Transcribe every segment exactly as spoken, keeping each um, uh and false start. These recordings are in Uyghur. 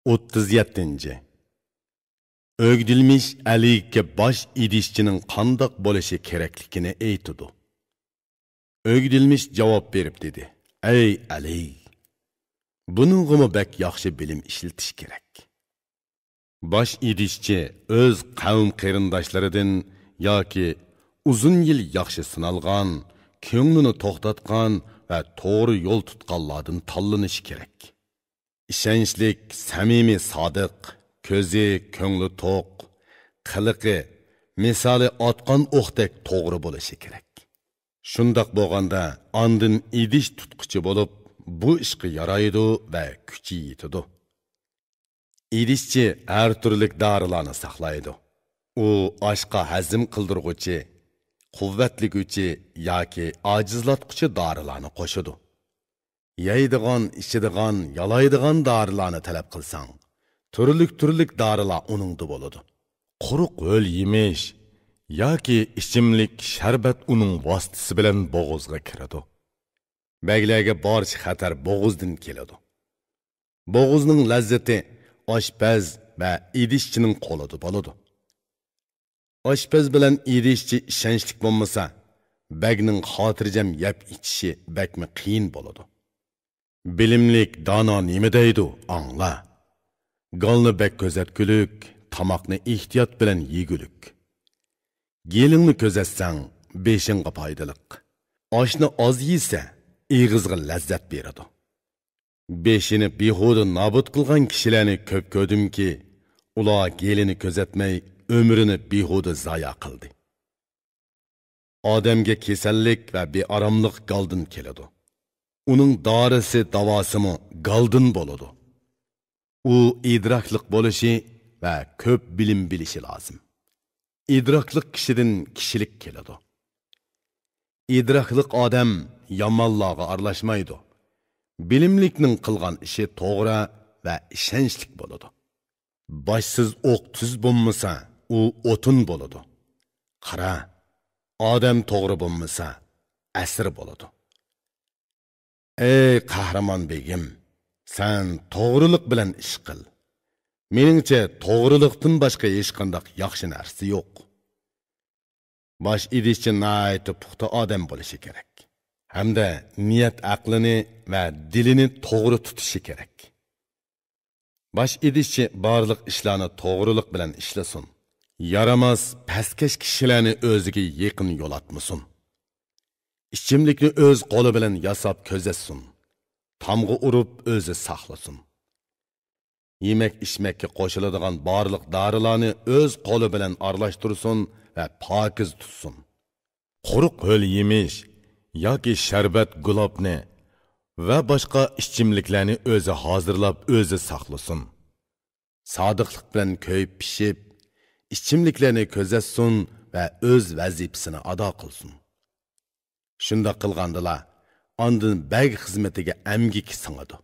ئوتتۇز يەتتىنچى. ئۆگدۈلمىش ئەلىگە باش ئىدىشچىنىڭ قانداق بولۇشى كېرەكلىكىنى ئېيتىدۇ. ئۆگدۈلمىش جاۋاب بېرىپ دېدى: «ئەي ئەلىگ، بۇنىڭغىمۇ بەك ياخشى بىلىم ئىشلىتىش كېرەك.» باش ئىدىشچى ئۆز قەۋم قېرىنداشلىرىدىن ياكى ئۇزۇن يىل ياخشى سىنالغان، كۆڭلىنى توختاتقان ۋە توغرا يول تۇتقانلاردىن تاللىنىشى كېرەك. ئىشەنچلىك، سەمىمىي، سادىق، كۆزى، كۆڭلى توق، قىلىقى، مىسالى ئاتقان ئوقتەك توغرا بولۇشى كېرەك. شۇنداق بولغاندا ئاندىن ئىدىش تۇتقۇچى بولۇپ، بۇ ئىشقا يارايدۇ ۋە كۈچى يېتىدۇ. ئىدىشچى ھەر تۈرلۈك دارىلارنى ساقلايدۇ. ئۇ ئاشقا ھەزىم قىلدۇرغۇچى، قۇۋۋەتلىگۈچى ياكى ئاجىزلاتقۇچى دارىلارنى قوشىدۇ. يەيدىغان، ئىچىدىغان، يالايدىغان دارىلارنى تەلەپ قىلساڭ، تۈرلۈك-تۈرلۈك دارىلار ئۇنىڭدا بولىدۇ. قۇرۇق ھۆل يېمىش ياكى ئىچىملىك شەربەت ئۇنىڭ ۋاسىتىسى بىلەن بوغۇزغا كىرىدۇ. بەگلەرگە بارچە خەتەر بوغۇزدىن كېلىدۇ. بوغۇزنىڭ لەززىتى ئاشپەز ۋە ئىدىشچىنىڭ قولىدا بولىدۇ. ئاشپەز بىلەن ئىدىشچى ئىشەنچلىك بولمىسا، بەگنىڭ خاتىرجەم يەپ ئىچىشى بەكمۇ قىيىن بولىدۇ. بىلىملىك دانا نېمە دەيدۇ، ئاڭلا. گالنى بەك كۆزەتكۈلۈك، تاماقنى ئېھتىيات بىلەن يېگۈلۈك. گېلىڭنى كۆزەتسەڭ، بېشىڭغا پايدىلىق. ئاشنى ئاز يېسە، ئېغىزغا لەززەت بېرىدۇ. بېشىنى بىھۇدە نابۇت قىلغان كىشىلەرنى كۆپ كۆردۈمكى، ئۇلار گېلىنى كۆزەتمەي، ئۆمرىنى بىھۇدە زايا قىلدى. ئادەمگە كېسەللىك ۋە بىئاراملىق گالدىن كېلىدۇ. ئۇنىڭ دارىسى، داۋاسىمۇ گالدىن بولىدۇ. ئۇ ئىدراكلىق بولۇشى ۋە كۆپ بىلىم بىلىشى لازىم. ئىدراكلىق كىشىدىن كىشىلىك كېلىدۇ. ئىدراكلىق ئادەم يامانلارغا ئارىلاشمايدۇ. بىلىملىكنىڭ قىلغان ئىشى توغرا ۋە ئىشەنچلىك بولىدۇ. باشسىز ئوق تۈز بولمىسا، ئۇ ئوتۇن بولىدۇ. قارا، ئادەم توغرا بولمىسا، ئەسىر بولىدۇ. ئەي قەھرىمان بېگىم، سەن توغرىلىق بىلەن ئىش قىل. مېنىڭچە، توغرىلىقتىن باشقا ھېچقانداق ياخشى نەرسە يوق. باش ئىدىشچى ناھايىتى پۇختا ئادەم بولۇشى كېرەك ھەمدە نىيەت ئەقلىنى ۋە دىلىنى توغرا تۇتۇشى كېرەك. باش ئىدىشچى بارلىق ئىشلارنى توغرىلىق بىلەن ئىشلىسۇن. يارىماس، پەسكەش كىشىلەرنى ئۆزىگە يېقىن يولاتمىسۇن. ئىچىملىكنى ئۆز قولى بىلەن ياساپ كۆزەتسۇن. تامغا ئۇرۇپ ئۆزى ساقلىسۇن. يېمەك-ئىچمەككە قوشۇلىدىغان بارلىق دارىلارنى ئۆز قولى بىلەن ئارىلاشتۇرسۇن ۋە پاكىز تۇتسۇن. قۇرۇق ھۆل يېمىش ياكى شەربەت، گۇلابنى ۋە باشقا ئىچىملىكلەرنى ئۆزى ھازىرلاپ، ئۆزى ساقلىسۇن. سادىقلىق بىلەن كۆيۈپ پىشىپ، ئىچىملىكلەرنى كۆزەتسۇن ۋە ئۆز ۋەزىپىسىنى ئادا قىلسۇن. شۇنداق قىلغاندىلا، ئاندىن بەگ خىزمىتىگە ئەمگىكى سىڭىدۇ.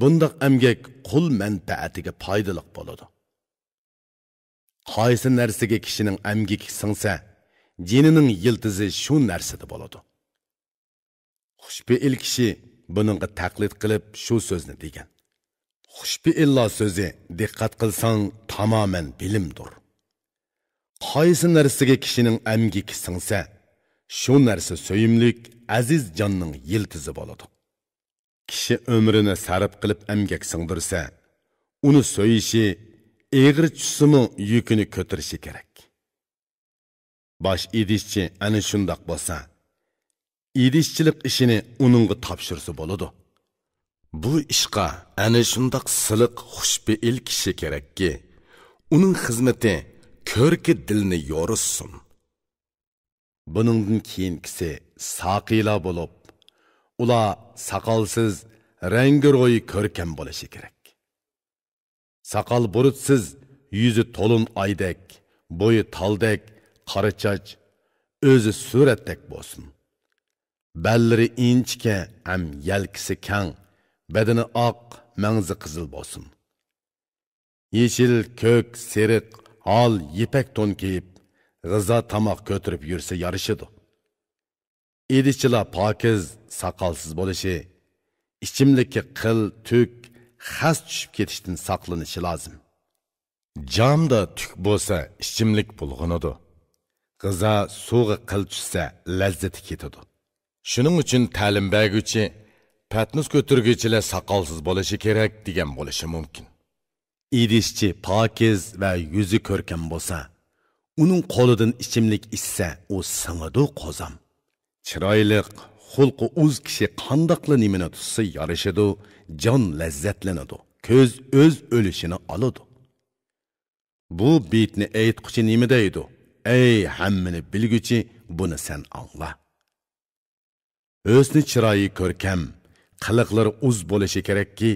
بۇنداق ئەمگەك قۇل مەنپەئەتىگە پايدىلىق بولىدۇ. قايسى نەرسىگە كىشىنىڭ ئەمگىكى سىڭسە، جېنىنىڭ يىلتىزى شۇ نەرسىدە بولىدۇ. خۇشپېئىل كىشى بۇنىڭغا تەقلىد قىلىپ شۇ سۆزنى دېگەن. خۇشپېئىللار سۆزى، دىققەت قىلساڭ، تامامەن بىلىمدۇر. قايسى نەرسىگە كىشىنىڭ ئەمگىكى سىڭسە، شۇ نەرسە سۆيۈملۈك، ئەزىز جاننىڭ يىلتىزى بولىدۇ. كىشى ئۆمرىنى سەرپ قىلىپ ئەمگەك سىڭدۈرسە، ئۇنى سۆيۈشى، ئېغىر چۈشسىمۇ يۈكىنى كۆتۈرۈشى كېرەك. باش ئىدىشچى ئەنە شۇنداق بولسا، ئىدىشچىلىق ئىشىنى ئۇنىڭغا تاپشۇرسا بولىدۇ. بۇ ئىشقا ئەنە شۇنداق سىلىق، خۇشپېئىل كىشى كېرەككى، ئۇنىڭ خىزمىتى كۆركى دىلنى يورۇتسۇن. بۇنىڭدىن كېيىنكىسى ساقىيلار بولۇپ، ئۇلار ساقالسىز، رەڭگى رويى كۆركەم بولۇشى كېرەك. ساقال بۇرۇتسىز، يۈزى تولۇن ئايدەك، بويى تالدەك، قارا چاچ، ئۆزى سۈرەتتەك بولسۇن. بەللىرى ئىنچىكە ھەم يەلكىسى كەڭ، بەدىنى ئاق، مەڭزى قىزىل بولسۇن. يېشىل، كۆك، سېرىق، ھال، يىپەك تون كىيىپ، غىزا تاماق كۆتۈرۈپ يۈرسە يارىشىدۇ. ئىدىشچىلار پاكىز، ساقالسىز بولۇشى، ئىچىملىككە قىل، تۈك، خەس چۈشۈپ كېتىشتىن ساقلىنىشى لازىم. جامدا تۈك بولسا ئىچىملىك بۇلغىنىدۇ. غىزا سۇغا قىل چۈشسە لەززىتى كېتىدۇ. شۇنىڭ ئۈچۈن تەلىم بەرگۈچى پەتنۇس كۆتۈرگۈچىلەر ساقالسىز بولۇشى كېرەك دېگەن بولۇشى مۇمكىن. ئىدىشچى پاكىز ۋە يۈزى كۆركەم بولسا، ئۇنىڭ قولىدىن ئىچىملىك ئىچسە، ئۇ سىڭىدۇ قوزام. چىرايلىق، خۇلقى ئۇز كىشى قانداقلا نېمىنى تۇتسا يارىشىدۇ، جان لەززەتلىنىدۇ، كۆز ئۆز ئۆلۈشىنى ئالىدۇ. بۇ بېيىتنى ئېيتقۇچى نېمە دەيدۇ؟ ئەي ھەممىنى بىلگۈچى، بۇنى سەن ئاڭلا. ھۆسنى چىرايى كۆركەم، قىلىقلىرى ئۇز بولۇشى كېرەككى،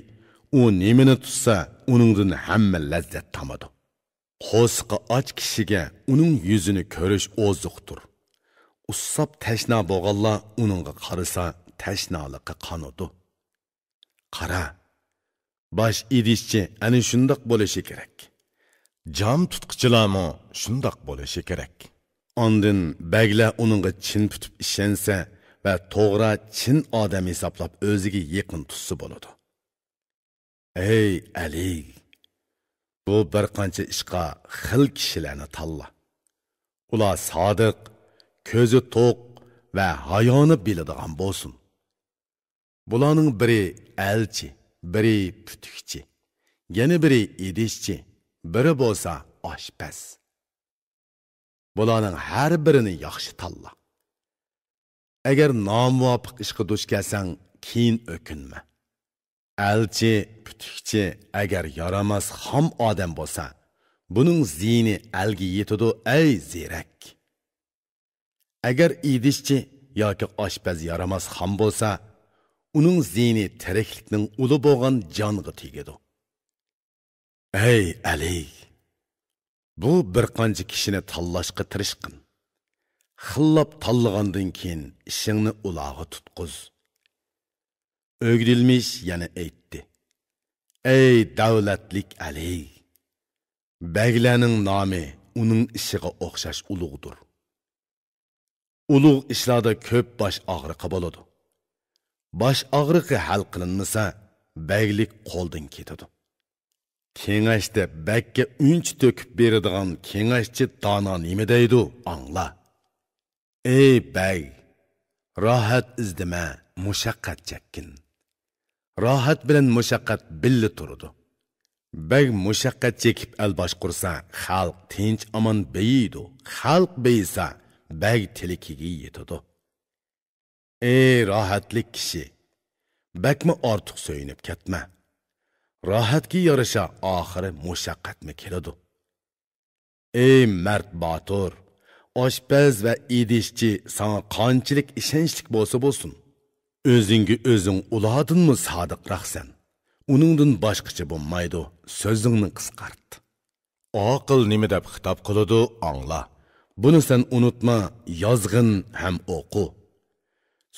ئۇ نېمىنى تۇتسا، ئۇنىڭدىن ھەممە لەززەت تامىدۇ. قورسىقى ئاچ كىشىگە ئۇنىڭ يۈزىنى كۆرۈش ئوزۇقتۇر. ئۇسساپ تەشنا بولغانلار ئۇنىڭغا قارىسا، تەشنالىقى قانىدۇ. قارا، باش ئىدىشچى ئەنە شۇنداق بولۇشى كېرەك. جام تۇتقۇچىلارمۇ شۇنداق بولۇشى كېرەك. ئاندىن بەگلەر ئۇنىڭغا چىن پۈتۈپ ئىشەنسە ۋە توغرا چىن ئادەم ھېسابلاپ ئۆزىگە يېقىن تۇتسا بولىدۇ. ئەي ئەلى، بۇ بىر قانچە ئىشقا خىل كىشىلەرنى تاللا. ئۇلار سادىق، كۆزى توق ۋە ھايانى بىلىدىغان بولسۇن. بۇلارنىڭ بىرى ئەلچى، بىرى پۈتۈكچى، يەنە بىرى ئىدىشچى، بىرى بولسا ئاشپەز. بۇلارنىڭ ھەر بىرىنى ياخشى تاللا. ئەگەر نامۇۋاپىق ئىشقا دۇچ كەلسەڭ، كېيىن ئۆكۈنمە. ئەلچى، پۈتۈكچى ئەگەر يارىماس خام ئادەم بولسا، بۇنىڭ زىيىنى ئەلگە يېتىدۇ، ئەي زېرەك! ئەگەر ئىدىشچى ياكى ئاشپەز يارىماس خام بولسا، ئۇنىڭ زىيىنى تىرىكلىكنىڭ ئۇلى بولغان جانغا تېگىدۇ. ئەي ئەلى! بۇ بىر قانچە كىشىنى تاللاشقا تىرىشقىن. خىللاپ تاللىغاندىن كېيىن ئىشىڭنى ئۇلارغا تۇتقۇز. ئۆگدىلمىش يەنە ئېيتتى: ئەي دەۋلەتلىك ئەلى! بەگلەرنىڭ نامى ئۇنىڭ ئىشىغا ئوخشاش ئۇلۇغدۇر. ئۇلۇغ ئىشلاردا كۆپ باش ئاغرىقى بولىدۇ. باش ئاغرىقى ھەل قىلىنمىسا، بەگلىك قولدىن كېتىدۇ. كېڭەشتە بەگكە ئۈنچە تۆكۈپ بېرىدىغان كېڭەشچى دانا نېمە دەيدۇ، ئاڭلا. ئەي بەگ، راھەت ئىزدىمە، مۇشەققەت چەككىن. راھەت بىلەن مۇشەققەت بىللە تۇرىدۇ. بەگ مۇشەققەت چېكىپ ئەل باشقۇرسا، خەلق تىنچ-ئامان بېيىيدۇ، خەلق بېيىسا، بەگ تىلىكىگە يېتىدۇ. ئەي راھەتلىك كىشى، بەكمۇ ئارتۇق سۆيۈنۈپ كەتمە. راھەتكە يارىشا ئاخىرى مۇشەققەتمۇ كېلىدۇ. ئەي مەرد باتۇر، ئاشپەز ۋە ئىدىشچى ساڭا قانچىلىك ئىشەنچلىك بولسا بولسۇن، ئۆزۈڭگە ئۆزۈڭ ئۇلاردىنمۇ سادىقراقسەن. ئۇنىڭدىن باشقىچە بولمايدۇ، سۆزۈڭنى قىسقارت. ئاقىل نېمە دەپ خىتاب قىلىدۇ، ئاڭلا. بۇنى سەن ئۇنتۇما، يازغىن ھەم ئوقۇ.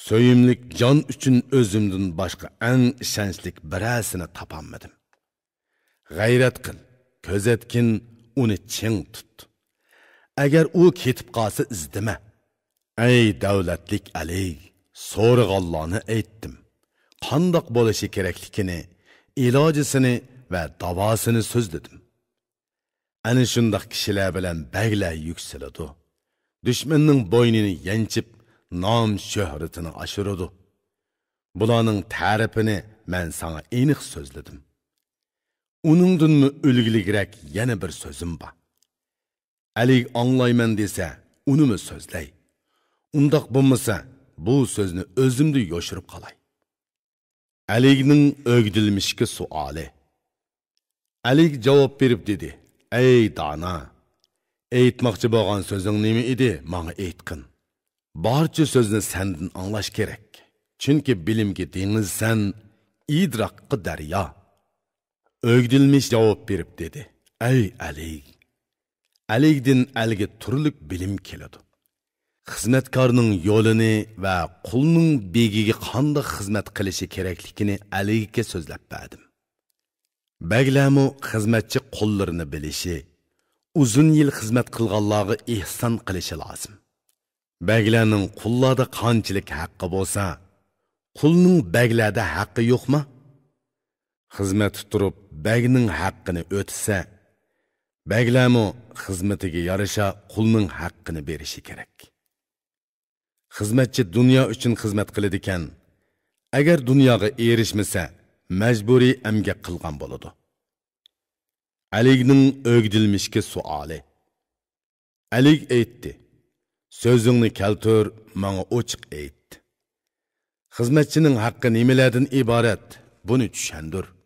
سۆيۈملۈك جان ئۈچۈن ئۆزۈمدىن باشقا ئەڭ ئىشەنچلىك بىرەرسىنى تاپالمىدىم. غەيرەت قىل، كۆزەتكىن، ئۇنى چىڭ تۇت. ئەگەر ئۇ كېتىپ قالسا، ئىزدىمە. ئەي دەۋلەتلىك ئەلى، سورىغانلارنى ئېيتتىم. قانداق بولۇشى كېرەكلىكىنى، ئىلاجىسىنى ۋە داۋاسىنى سۆزلىدىم. ئەنە شۇنداق كىشىلەر بىلەن بەگلەر يۈكسىلىدۇ. دۈشمەننىڭ بوينىنى يەنچىپ، نام-شۆھرىتىنى ئاشۇرىدۇ. بۇلارنىڭ تەرىپىنى مەن ساڭا ئېنىق سۆزلىدىم. ئۇنىڭدىنمۇ ئۈلگىلىكرەك يەنە بىر سۆزۈم بار. ئەلى ئاڭلايمەن دېسە، ئۇنىمۇ سۆزلەي. ئۇنداق بولمىسا، بۇ سۆزنى ئۆزۈمدە يوشۇرۇپ قالاي. ئەلىگنىڭ ئۆگدىلمىشكە سوئالى. ئەلىگ جاۋاب بېرىپ دېدى: ئەي دانا! ئېيتماقچى بولغان سۆزۈڭ نېمە ئىدى، ماڭا ئېيتقىن. بارچە سۆزنى سەندىن ئاڭلاش كېرەك. چۈنكى بىلىمگە دېڭىز سەن، ئىدراكقا دەريا. ئۆگدىلمىش جاۋاب بېرىپ دېدى: ئەي ئەلىگ! ئەلىگدىن ئەلگە تۈرلۈك بىلىم كېلىدۇ. خىزمەتكارنىڭ يولىنى ۋە قۇلنىڭ بېگىگە قانداق خىزمەت قىلىشى كېرەكلىكىنى ئەلىگكە سۆزلەپ بەردىم. بەگلەرمۇ خىزمەتچى قۇللىرىنى بىلىشى، ئۇزۇن يىل خىزمەت قىلغانلارغا ئېھسان قىلىشى لازىم. بەگلەرنىڭ قۇللاردا قانچىلىك ھەققى بولسا، قۇلنىڭ بەگلەردە ھەققى يوقما؟ خىزمەتتە تۇرۇپ بەگنىڭ ھەققىنى ئۆتىسە، بەگلەرمۇ خىزمىتىگە يارىشا قۇلنىڭ ھەققىنى بېرىشى كېرەك. خىزمەتچى دۇنيا ئۈچۈن خىزمەت قىلىدىكەن، ئەگەر دۇنياغا ئېرىشمىسە، مەجبۇرىي ئەمگەك قىلغان بولىدۇ. ئەلىگنىڭ ئۆگدۈلمىشكە سوئالى. ئەلىگ ئېيتتى: «سۆزۈڭنى كەلتۈر، ماڭا ئوچۇق ئېيت. خىزمەتچىنىڭ ھەققى نېمىلەردىن ئىبارەت؟ بۇنى چۈشەندۈر.»